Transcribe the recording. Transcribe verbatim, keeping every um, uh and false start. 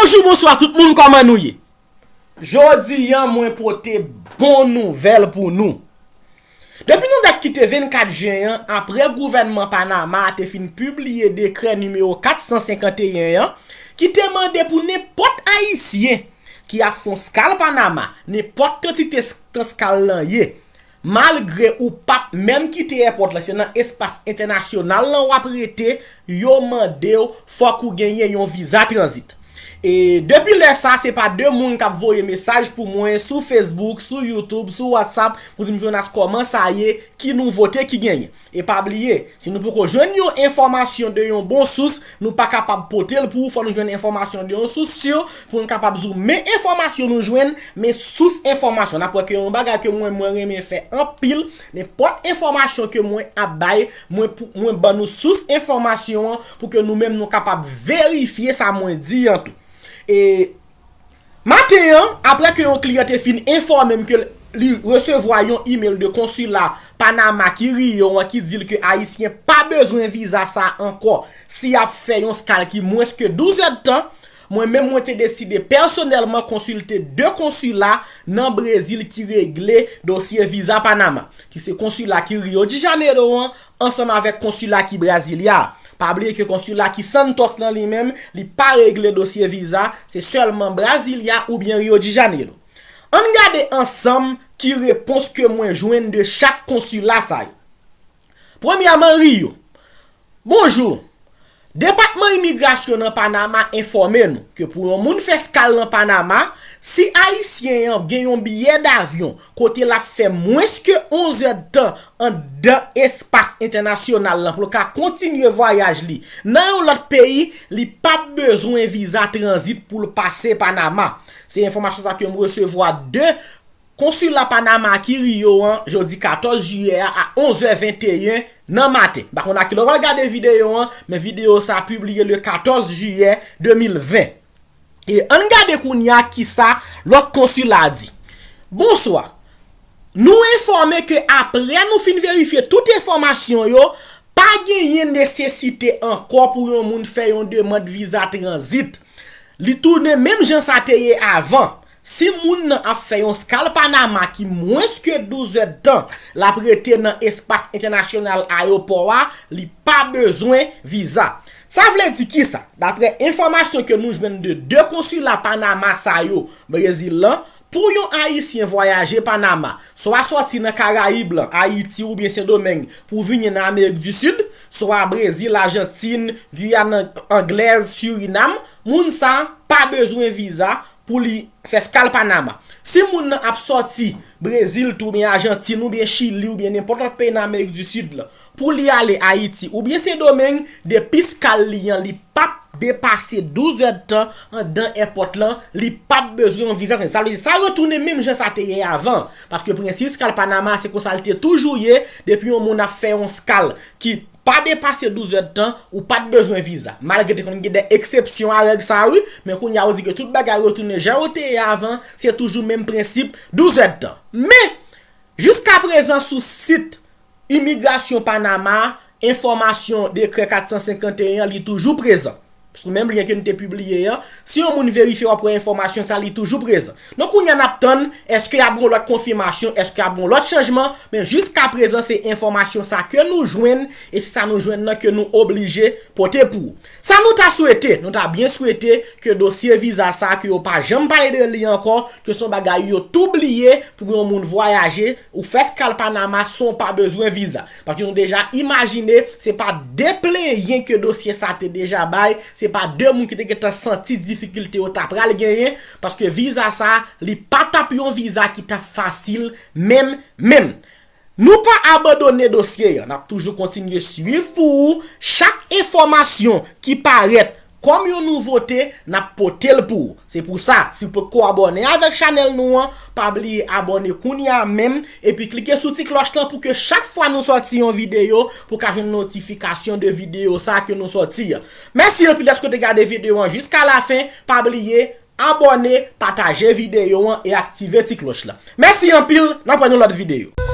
Bonjou, bonswa tout moun, kòman nou ye? Jodi a, mwen pote bon nouvèl pou nou. Depi nan dat ki te vennkat jen an, apre gouvènman Panama a te fin pibliye dekrè nimewo kat san senkanteyen an, ki te mande pou nenpòt Ayisyen ki ap fè yon skal Panama, nenpòt kantite s-, tan skal lan ye, malgre ou p ap menm kite èpòt lan, se nan espas entènasyonal lan w ap rete, yo mande w fòk ou genyen yon viza tranzit. E depi lè sa, se pa de moun k ap voye mesaj pou mwen sou Facebook, sou YouTube, sou WhatsApp, pou di m, Jonas, kòman sa ye, ki nouvote ki genyen. E pa bliye, si nou poko jwenn yon enfòmasyon de yon bon sous, nou pa kapab pote l pou ou, fò nou jwenn enfòmasyon de yon sous si pou nou kapab di w men enfòmasyon nou jwenn, men sous enfòmasyon. N ap wè ke yon bagay ke mwen, mwen renmen fè anpil, nenpòt enfòmasyon ke mwen ap bay, mwen, pou, mwen ban nou sous enfòmasyon an pou ke nou menm nou kapab verifye sa mwen di an tou. E maten an, apre ke yon kliyan te fin enfòme m ke li resevwa yon imèl de konsila Panama ki Rio an ki di l ke Ayisyen pa bezwen viza sa ankò si y ap fè yon skal ki mwens ke douz èdtan, mwen menm mwen te deside pèsonèlman konsilte de konsila nan Brezil ki regle dosye viza Panama, ki se konsila ki Rio de Janeiro an, ansanm avèk konsila ki Brasilia. Pa bliye ke konsila ki Santos lan li menm, li pa regle dosye viza, se sèlman Brasilia oubyen Rio de Janeiro. Ann gade ansanm ki repons ke mwen jwenn de chak konsila sa yo. Premyèman, Rio. Bonjou. Depatman Imigrasyon nan Panama enfòme nou ke pou yon moun fè skal nan Panama, si Ayisyen an gen yon biyè davyon kote l ap fè mwens ke onz èdtan anndan espas entènasyonal lan pou l ka kontinye vwayaj li nan yon lòt peyi, li p ap bezwen viza tranzit pou l pase Panama. Se enfòmasyon sa ke m resevwa de konsila Panama ki Rio an, jodi katòz jiyè a, a onz è venteyen nan maten. M pa konn a kilè w pral gade videyo an, men videyo sa a pibliye le katòz jiyè de mil ven. E ann gade kounye a kisa lòt konsila a di. Bonswa. Nou enfòme ke apre nou fin verifye tout enfòmasyon yo, pa genyen nesesite ankò pou yon moun fè yon demann viza tranzit. Li tounen menm jan sa te ye avan. Si moun nan ap fè yon skal Panama ki mwens ke douz èdtan l ap rete nan espas entènasyonal ayewopò a, li pa bezwen viza. Sa vle di kisa? Daprè enfòmasyon ke nou jwenn de de konsila Panama sa yo, Brezil lan, pou yon Ayisyen vwayaje Panama, swa sòti nan Karayib lan, Ayiti oubyen Sendomeng, pou vini nan Amerik di Sid, swa Brezil, Ajantin, Giyàn Anglèz, Sirinam, moun sa pa bezwen viza pou li fè skal Panama. Si moun nan ap sòti Brezil tou, oubyen Ajantin, oubyen Chili, oubyen nenpòt lòt peyi nan Amerik di Sid lan, pou li ale Ayiti oubyen Sendomeng, depi skal li an, li p ap depase douz èdtan anndan èpòt lan, li p ap bezwen yon viza tranzit. Sa vle di, sa retounen menm jan sa te ye avan. Paske prensip skal Panama, se konsa l te toujou ye, depi yon moun ap fè yon skal ki pa depase douz èdtan, ou pa t bezwen viza. Malgre te konn gen de eksepsyon a règ sa, wi, men kounye a, ou di ke tout bagay retounen jan yo te ye avan, se toujou menm prensip, douz èdtan. Men, jiskaprezan, sou sit Imigrasyon Panama, enfòmasyon dekrè kat san senkanteyen an, li toujou prezan. Sou menm lyen ke nou te pibliye an, si yon moun verifye, w ap wè enfòmasyon sa, li toujou prezan. Donk, kounye a n ap tann, èske y ap gen yon lòt konfimasyon, èske y ap gen yon lòt chanjman, men jiskaprezan, se enfòmasyon sa ke nou jwenn, e se sa nou jwenn nan ke nou oblije pote pou ou. Sa nou ta swete, nou ta byen swete ke dosye viza sa, ke yo pa janm pale de li ankò, ke se yon bagay yo tou bliye pou yon moun vwayaje, ou fè skal Panama san w pa bezwen viza. Paske nou deja imajine, se pa de plenyen ke dosye sa te deja bay, se pa de moun ki te gentan santi difikilte yo ta pral genyen, paske viza sa, li pa t ap yon viza ki t ap fasil, menm, menm. Nou pa abandone dosye an, n ap toujou kontinye swiv pou ou chak enfòmasyon ki parèt kòm yon nouvote, n ap pote l pou ou. Se pou sa, si w potko abòne avèk chanèl nou an, pa bliye abòne kounye a menm, epi klike sou ti klòch lan pou ke chak fwa nou sòti yon videyo, pou w ka jwenn notifikasyon de videyo sa ke nou sòti an. Mèsi anpil dèske w te gade videyo an jiska lafen, pa bliye abòne, pataje videyo an e aktive ti klòch lan. Mèsi anpil, n ap wè nan lòt videyo.